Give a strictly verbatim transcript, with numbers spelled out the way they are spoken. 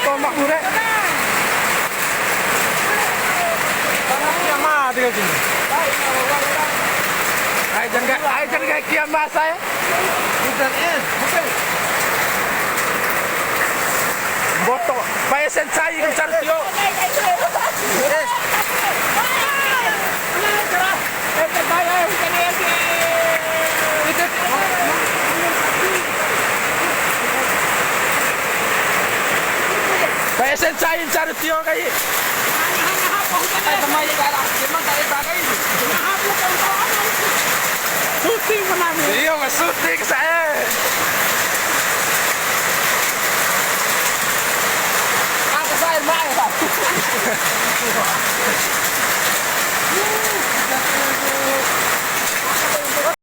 Tomak bure. Kiamat ke sini. Ai jan ka, ai jan ka kiamat saya. Bukan es, bukan. Boto, paesen cai, car tio. Paesen cai, car tio kai. Syuting menang. Iya, mas syuting saya. Aku saya main, Pak.